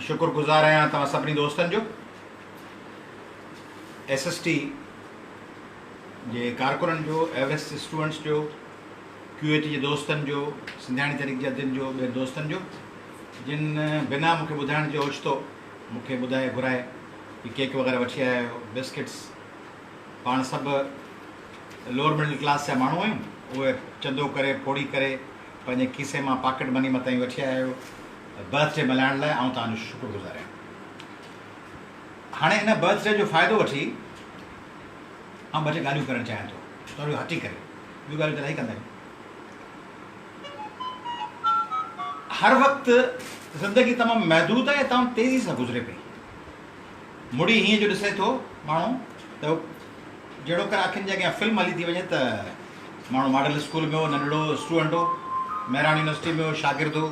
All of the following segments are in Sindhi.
شڪر گذار آهيان توهان سڀني دوستن جو ايس ايس ٽي جي ڪارڪنن جو ايوريسٽ اسٽوڊنٽس جو ڪيو اي ٽي جي دوستن جو سنڌياڻي تحريڪ جي ادين جو ٻين دوستن جو جن بنا مونکي ٻڌائڻ جي اوچتو مونکي ٻڌائي گهرائي هي ڪيڪ وغيره وٺي آيا آهيو بسڪٽس پاڻ سڀ لوئر مڊل ڪلاس جا ماڻهو آهيون اهي چندو ڪري ڦوڙي ڪري پنهنجي کيسي مان پاڪيٽ مني مان تائين وٺي آيا آهيو برٿ ڊي ملهائڻ لاء آئون توهان جو شڪر گذار آهيان. هاڻي ان برٿ ڊي جو فائدو وٺي آئون ٻه ٽي ڳالهيون ڪرڻ چاهيان ٿو ٿورو هٽي ڪري ٻيون ڳالهيون ته الاهي ڪندا آهيون. هر وقت زندگي تمام محدود آهي تمام تيزي سان گذري پئي. مڙي هيئن جو ڏسي ٿو ماڻهو ته جهڙوڪر اکين جي اڳيان فلم هلي ٿي وڃي ته ماڻهو ماڊل اسڪول ۾ هو، ننڍڙو اسٽوڊنٽ هو، مهراڻ يونيورسٽي ۾ هو، شاگرد هو،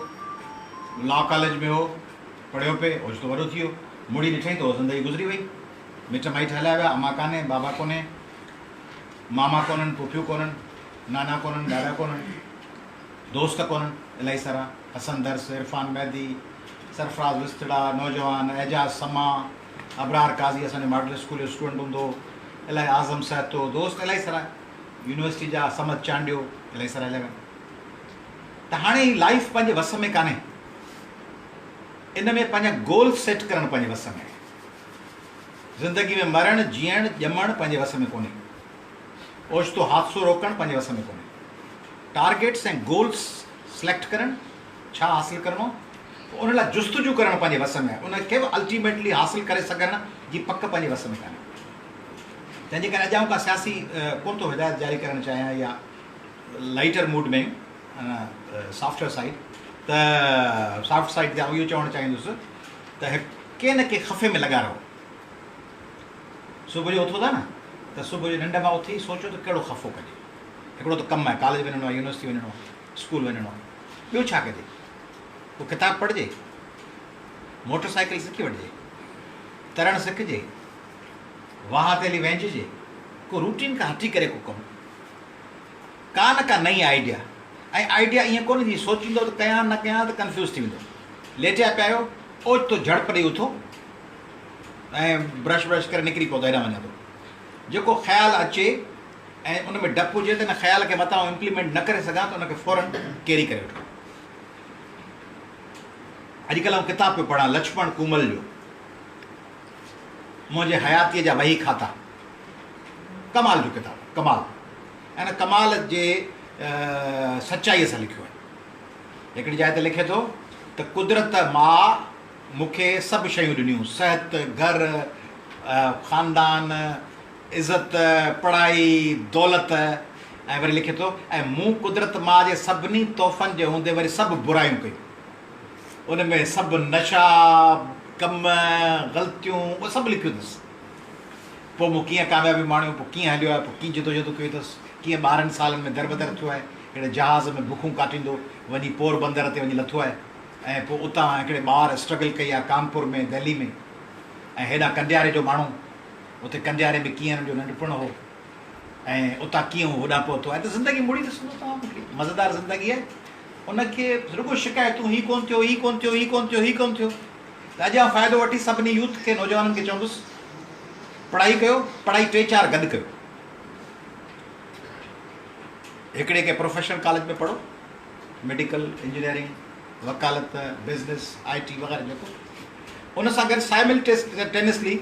لا ڪاليج ۾ هو، پڙهيو پئي، اوچتو وڏو ٿي ويو، مڙي ڏٺائين ته هو زندگي گذري وئي، مٽ مائٽ هليا ويا، امان ڪانهي، بابا ڪونهي، ماما ڪونهن، پڦيون ڪونهن، نانا ڪونهن، ڏاڏا ڪونهن، دوست ڪونهن، الاهي سارا، حسن درس، عرفان مهدي، سرفراز وستڙا، نوجوان، اعجاز سما، ابرار قاضي اسان جو ماڊل اسڪول جو اسٽوڊنٽ هوندو هو، الاهي اعظم سهتو، دوست الاهي سارا يونيورسٽي جا صمد چانڊيو الاهي سارا هليا ويا ته هاڻي هي لائيف پنهنجي وس ۾ ڪانهي ان ۾ پنهنجا گول سيٽ ڪرڻ پنهنجي وس ۾ آهي زندگي ۾ مرڻ جيئڻ ڄمڻ پنهنجي وس ۾ ڪونهي اوچتو حادثو روڪڻ پنهنجي وس ۾ ڪونهي ٽارگيٽس ۽ گولس سليڪٽ ڪرڻ ڇا حاصل ڪرڻو پوء ان لاء جستجو ڪرڻ پنهنجي وس ۾ آهي، ان کي به الٽيميٽلي حاصل ڪري سگهڻ جي پڪ پنهنجي وس ۾ ڪانهي. تنهن جي ڪري اڄ آئون ڪا سياسي ڪونه ٿو هدايت جاري ڪرڻ چاهيان يا لائيٽر موڊ ۾ سافٽر سائيڊ ته سافٽ سائيڊ تي آئون اهو چوڻ چاهيندس ته ڪنهن نه ڪنهن خفي ۾ لڳا رهو. صبح جو اٿو ٿا نه ته صبح جو ننڊ مان اٿي سوچو ته ڪهڙو خفو ڪجي. هڪڙو ته ڪم آهي ڪاليج وڃڻو آهي يونيورسٽي وڃڻو آهي اسڪول وڃڻو آهي ٻيو ڇا ڪجي؟ ڪو ڪتاب پڙهجي، موٽر سائيڪل سکي وٺجي، ترڻ سکجي، واهه تي هلي وهنججي، ڪو روٽين کان هٽي ڪري ڪو ڪم، ڪا نه ڪا نئين آئيڊيا ۽ آئيڊيا ائين ڪونه جيئن سوچيندو ته ڪيان نه ڪيان ته ڪنفيوز ٿي ويندو. ليٽيا پيا آهيو، اوچتو جهڙپ ڏئي اٿو ۽ برش برش ڪري نڪري پئو ته هيڏانهن وڃان ٿو. جيڪو خيال اچي ۽ ان ۾ ڊپ هجي ته ان خيال کي متان آئون امپليمينٽ نه ڪري سگهان ته ان کي فورن ڪيري ڪري وٺو. اڄڪلهه آئون ڪتاب پيو پڙهان لڇمڻ ڪومل جو منهنجي حياتيء جا وهي کاتا ڪمال جو ڪتاب ڪمال ۽ ان ڪمال جي سچائيء سان لکيو آهي هڪڙي جاء تي لکي ٿو ته قدرت ماء مون کي سڀ شيون ڏنيون صحت گهر خاندان عزت، پڙهائي، دولت ۽ وري لکي ٿو ۽ مون قدرت ماء جي سڀني تحفن جي هوندي وري سڀ برايون ڪيون. ان ۾ سڀ نشا، ڪم، غلطيون اهي سڀ لکيون اٿس. پوء مون ڪيئن ڪاميابيون ماڻيون، پوء ڪيئن هليو آهي، پوء ڪيئن جدوجهدون ڪيون اٿس، ڪيئن 12 سالن ۾ دربدر ٿيو آهي، هڪڙي جهاز ۾ بکون ڪاٽيندو وڃي پور بندر تي وڃي لٿو آهي ۽ پوء اتان هڪڙي ٻار اسٽرگل ڪئي آهي ڪانپور ۾ دهلي ۾ ۽ هيڏانهن ڪنڊياري جو ماڻهو اتي ڪنڊياري ۾ ڪيئن هن جو ننڍپڻ هو ۽ اتان ڪيئن هو هوڏانهن پهتو آهي ته زندگي مڙي ڏسندو توهان مون کي مزيدار زندگي آهي ان کي رڳو شڪايتون هي ڪون ٿيو هي ڪون ٿيو هي ڪون ٿيو هي ڪون ٿيو ته اڄ آئون فائدو وٺي سڀني يوٿ کي نوجوانن کي چوندس پڙهائي ڪيو پڙهائي ٽي چار گڏ ڪيو هڪڙي ڪنهن پروفيشنل ڪاليج ۾ پڙهو ميڊيڪل انجنيئرنگ وڪالت بزنس I ٽي وغيره جيڪو ان سان گڏ سائملٽينسلي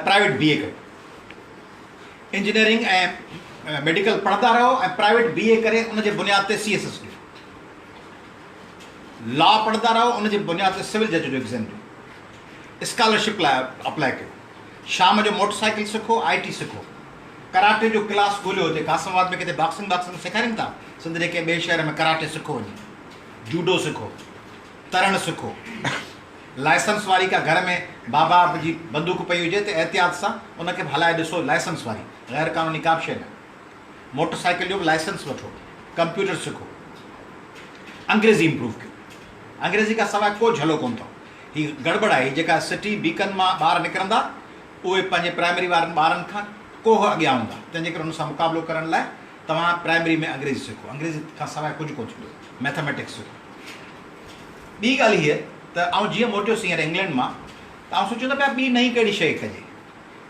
پرائيويٽ بي اي ڪيو. انجنيئرنگ ۽ ميڊيڪل پڙهندا رهو ۽ پرائيويٽ بي اي ڪري ان جي بنياد تي سي ايس ايس ڏيو. لا پڙهندا رهو ان جي بنياد تي سول جج جو ايگزام ڏيو. اسڪالرشپ لاء اپلائي ڪيو. شام جو موٽر سائيڪل سکو، آء ٽي سکو. ڪراٽي جو ڪلاس ڳوليو هتي قاسم آباد ۾ ڪٿي باڪسنگ باڪسنگ سيکارين ٿا سنڌ جي ڪنهن ٻئي شهر ۾ ڪراٽي سکو وڃي. جوڊو سکو. ترڻ سکو. لائسنس واري ڪا گهر ۾ بابا جي بندوق پئي هجي ته احتياط سان ان کي به هلائي ڏسو لائسنس واري غير قانوني ڪا به شيء نه. موٽر سائيڪل جو به لائسنس وٺو. ڪمپيوٽر سکو. انگريزي امپروو ڪيو. انگريزي کان سواء ڪو جهلو ڪونه اٿو. هي گڙٻڙ آهي. هي جيڪا سٽي بيڪن مان ٻار نڪرندا اهي پنهنجي پرائمري وارن ٻارن کان ڪوهه اڳيان هوندا. تنهن جي ڪري ان سان مقابلو ڪرڻ لاء توهان پرائمري ۾ انگريزي سکو. انگريزي کان سواء ڪجهه ڪونه ٿيندو. مئٿاميٽڪس سکو. ٻي ڳالهه هيء ته ته آئون جيئن موٽيس هينئر انگلينڊ مان ته آئون سوچيون ته پيا ٻي نئين ڪهڙي شيء ڪجي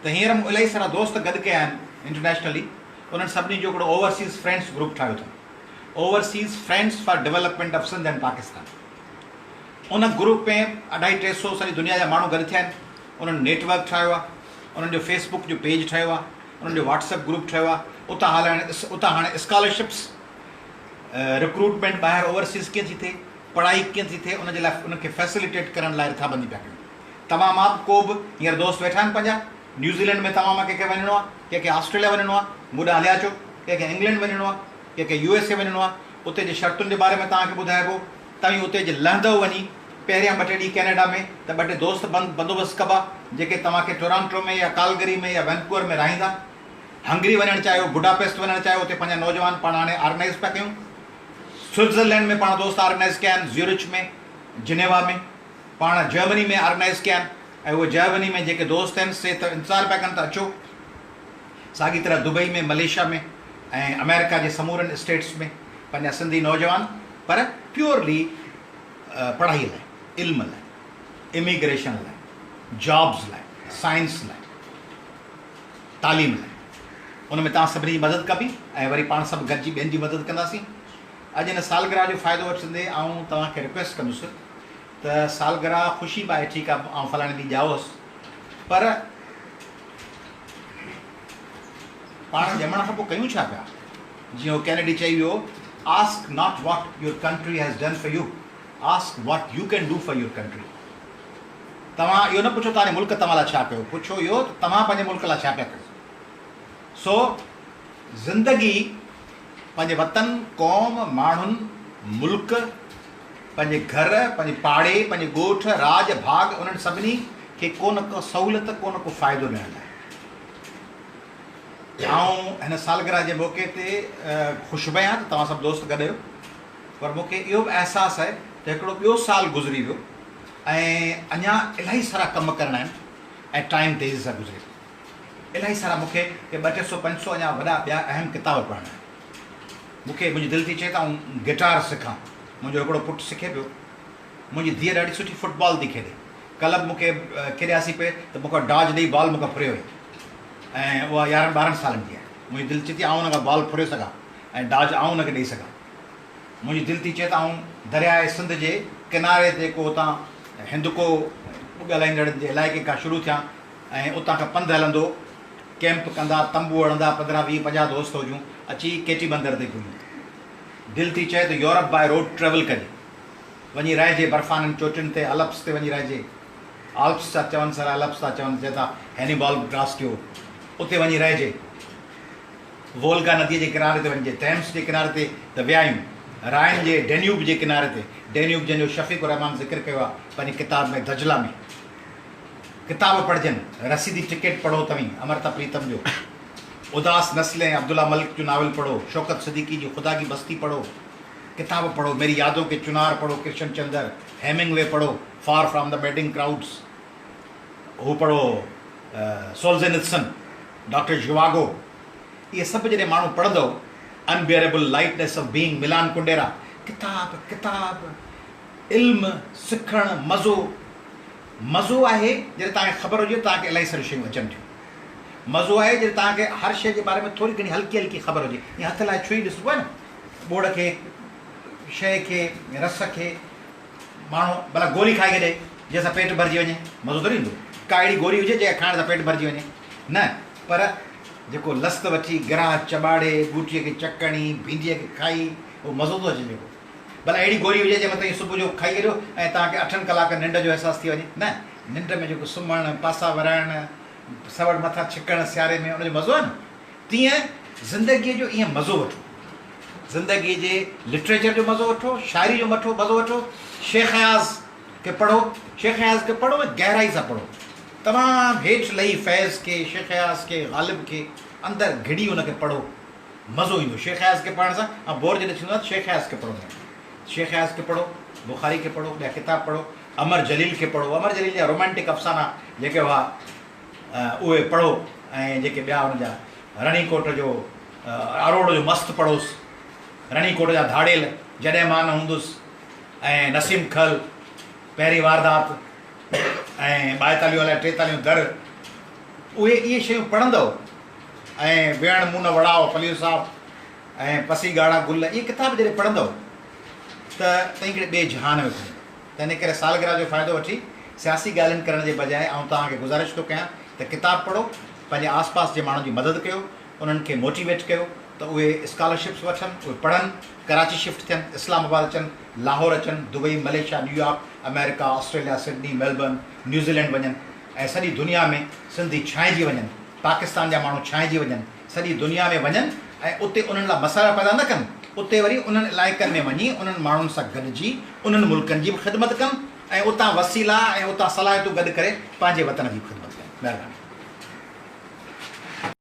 ته هينئر مون الاهي سارا دوست گڏ ڪيا آهن انٽرنيشنلي انهن سڀني جو هڪڙو اوورسيز فرينڊس گروپ ٺاهيو اٿم overseas friends for development of Sindh and Pakistan in group ۾ اڍائي 300 سڄي دنيا جا ماڻهو گڏ ٿيا آهن انهن نيٽ ورڪ ٺاهيو آهي انهن جو فيس بڪ جو پيج ٺهيو آهي انهن جو واٽس ايپ گروپ ٺهيو آهي اتان هلائڻ اتان هاڻي اسڪالرشپس رڪروٽمينٽ ٻاهر اوورسيز ڪيئن ٿي ٿئي پڙهائي ڪيئن ٿي ٿئي ان جي لاء انهن کي فيسليٽيٽ ڪرڻ لاء رٿابندي پيا ڪيون. توهان مان به ڪو به هينئر دوست ويٺا آهن پنهنجا نيوزيلينڊ ۾ توهان مان ڪنهن کي وڃڻو آهي، ڪنهن کي آسٽريليا وڃڻو آهي، مون ڏانهن هليا اچو، ڪنهن کي انگلينڊ وڃڻو آهي، ڪنهن کي يو ايس اي وڃڻو آهي، اتي جي شرطن جي باري ۾ توهان کي ٻڌائبو، توهين اتي جي لهندؤ وڃي پهريان ٻه ٽي ڏينهن ڪينيڊا ۾ ته ٻه ٽي دوست بند بندوبست ڪبا جيڪي توهان کي ٽورانٽو ۾ يا ڪالگري ۾ يا وينڪوئر ۾ رهائيندا. هنگري وڃڻ چاهيو، بڊاپيسٽ وڃڻ چاهيو اتي پنهنجا نوجوان پاڻ هاڻي آرگنائيز پيا ڪيون. سوئٽزرلينڊ ۾ پاڻ دوست آرگنائيز ڪيا آهن، زيورچ ۾، جنيوا ۾، پاڻ جرمني ۾ آرگنائيز ڪيا آهن ۽ اهي جرمني ۾ جيڪي دوست آهن سي ته انتظار پيا ڪن ته اچو. ساڳي طرح دبئي ۾، ملائيشيا ۾ ۽ آمريڪا جي سمورن اسٽيٽس ۾ پنهنجا سنڌي نوجوان پر پيورلي پڙهائي لاء، علم لاء، اميگريشن لاء، جابز لاء، سائنس لاء، تعليم لاء ان ۾ توهان سڀني جي مدد ڪبي ۽ وري پاڻ سڀ گڏجي ٻين جي مدد ڪنداسين. اڄ هن سالگرهه جو فائدو وٺندي آئون توهان کي رڪويسٽ ڪندس ته سالگرهه خوشي به آهي ٺيڪ آهي آئون فلاڻي ڏينهن ڄائو هوس پر پاڻ ڄمڻ کان پوء ڪيون ڇا پيا؟ جيئن هو ڪينيڊي چئي ويو ask not what your country has done for you ask what you can do for your country. توهان اهو نه پڇو توهان جي ملڪ توهان لاء ڇا ڪيو، پڇو اهو ته توهان پنهنجي ملڪ لاء ڇا پيا ڪيو. سو زندگي پنهنجي وطن، قوم، ماڻهن، ملڪ، پنهنجي گهر، پنهنجي پاڙي، پنهنجي ڳوٺ، راڄ، ڀاڳ انهن سڀني کي ڪو نه ڪو سهولت، ڪو نه ڪو فائدو ڏيڻ لاء. آئون هن سالگرهه جي موقعي تي خوش به آهيان ته توهان سڀ دوست گڏ آهيو پر مون کي اهو به احساس آهي ته هڪڙو ٻيو سال گذري ويو ۽ اڃا الاهي سارا ڪم ڪرڻا آهن ۽ ٽائيم تيزي سان گذري ٿو. الاهي سارا مون کي ڪي ٻه ٽي سو پنج سو اڃا وڏا ٻيا اهم ڪتاب پڙهڻا آهن. مون کي منهنجي دل ٿي چئي ته آئون گٽار سکان. منهنجو هڪڙو پٽ سکي پيو. منهنجي ڌيء ڏاڍي سٺي فٽ بال ٿي کيڏي. ڪلهه به مون کي کيڏياسين پئي ته مون کان ڊاج ڏئي بال مون کان ڦري وئي ۽ اها يارهن ٻارهن سالن جي آهي. منهنجي دل چئي ٿي آئون ان کان بال ڦري سگهان ۽ ڊاج آئون ان کي ڏئي سگهان. منهنجي دل ٿي چئي ته آئون درياء سنڌ جي ڪناري تي ڪو اتان هندڪو ڳالهائيندڙن جي علائقي کان شروع ٿيان ۽ اتان کان پنڌ هلندو ڪئمپ ڪندا تنبو هڻندا 15 20 50 دوست هجون اچي ڪيٽي بندر تي پڄون. دل ٿي چئي ته يورپ باء روڊ ٽريول ڪجي. وڃي رهجي برفانين چوٽين تي الپس تي وڃي رهجي. آلپس ٿا چون سر الپس ٿا چون جتان هينيبال به ڪراس ڪيو اتي وڃي رهجي. وولگا نديء جي ڪناري تي وڃجي، ٿيمس جي ڪناري تي ته ويا آهيون، رائن جي ڊينيوب جي ڪناري تي، ڊينيوب جنهن جو شفيق الرحمان ذڪر ڪيو آهي پنهنجي ڪتاب ۾ دجله ۾. ڪتاب پڙهجن، رسيدي ٽڪيٽ پڙهو توهين، امرتا پريتم جو اداس نسلين، عبدالله ملڪ جو ناول پڙهو، شوڪت صديقي جي خدا ڪي بستي پڙهو، ڪتاب پڙهو، ميري يادون ڪي چنار پڙهو، ڪرشن چندر، هيمنگ وي پڙهو، far from the madding crowds, هو پڙهو، سولزينتسن، ڊاڪٽر ژواگو، اهي سڀ جڏهن ماڻهو پڙهندو، unbearable lightness of being, Milan Kundera, ڪتاب، ڪتاب، علم، سکڻ، مزو، مزو آهي جڏهن توهان کي خبر هجي ته توهان کي الاهي ساريون شيون اچن ٿيون. مزو آهي جڏهن توهان کي هر شيء جي باري ۾ ٿوري گهڻي هلڪي هلڪي خبر هجي. ائين هٿ لائي ڇهي ڏسبو آهي نه ٻوڙ کي، شيء کي، رس کي. ماڻهو ڀلا گوري کائي ڇڏي جنهن سان پيٽ ڀرجي وڃي، مزو ٿوري ايندو. ڪا اهڙي گوري هجي جيڪا کائڻ سان پيٽ ڀرجي وڃي. نه پر جيڪو لست وٺي گراهه چٻاڙي، ٻوٽيء کي چڪ هڻي، ڀينڊيء کي کائي، اهو مزو ٿو اچي جيڪو. ڀلا اهڙي گوري هجي جنهن ۾ توهين صبح جو کائي ڇڏيو ۽ توهان کي اٺن ڪلاڪن ننڊ جو احساس ٿي وڃي. نه، ننڊ ۾ جيڪو سمهڻ، پاسا ورائڻ، سوڙ مٿان ڇڪڻ سياري ۾ ان جو مزو آهي نه. تيئن زندگيء جو ائين مزو وٺو. زندگيء جي لٽريچر جو مزو وٺو، شاعري جو مٺو مزو وٺو، شيخ اياز کي پڙهو، شيخ اياز کي پڙهو ۽ گهرائي سان پڙهو. تمام هيٺ لهي فيض کي، شيخ اياز کي، غالب کي اندر گهڙي ان کي پڙهو، مزو ايندو. شيخ اياز کي پڙهڻ سان آئون بور جڏهن ٿيندو آهيان ته شيخ اياز کي پڙهندو آهيان. شيخ اياز کي پڙهو، بخاري کي پڙهو، ٻيا ڪتاب پڙهو، امر جليل کي پڙهو. امر جليل جا رومانٽڪ افسانا جيڪي هئا اهي پڙهو ۽ جيڪي ٻيا ان جا رڻي ڪوٽ جو اروڙ جو مست پڙهوس، رڻي ڪوٽ جا ڌاڙيل، جڏهن مان نه هوندس ۽ نسيم کل. پهرين واردات ۽ ٻائيتاليهون الائي ٽيتاليهون در، اهي اهي شيون پڙهندؤ ۽ ويڻ مون نه وڙاء پليجو صاحب ۽ پسي ڳاڙها گل اهي ڪتاب جڏهن پڙهندؤ ته توهين هڪڙي ٻئي جهان ۾ گهمندؤ. تنهن ڪري سالگرهه جو فائدو وٺي سياسي ڳالهين ڪرڻ جي بجاء آئون توهان کي گذارش ٿو ڪيان ته ڪتاب پڙهو، پنهنجي آس پاس جي ماڻهن جي مدد ڪيو، انهن کي موٽيويٽ ڪيو ته اهي اسڪالرشپس وٺن، اهي پڙهن، ڪراچي شفٽ ٿين، اسلام آباد اچن، لاهور اچن، Dubai, Malaysia, New York, America, Australia, Sydney, Melbourne, New Zealand وڃن ۽ سڄي دنيا ۾ سنڌي ڇانئجي وڃن، پاڪستان جا ماڻهو ڇانئجي وڃن، سڄي دنيا ۾ وڃن ۽ اتي انهن لاء مسئلا پيدا نه ڪن، اتي وري انهن علائقن ۾ وڃي انهن ماڻهن سان گڏجي انهن ملڪن جي به خدمت ڪن ۽ اتان وسيلا ۽ اتان صلاحيتون گڏ ڪري پنهنجي وطن جي به خدمت ڪن. مهرباني.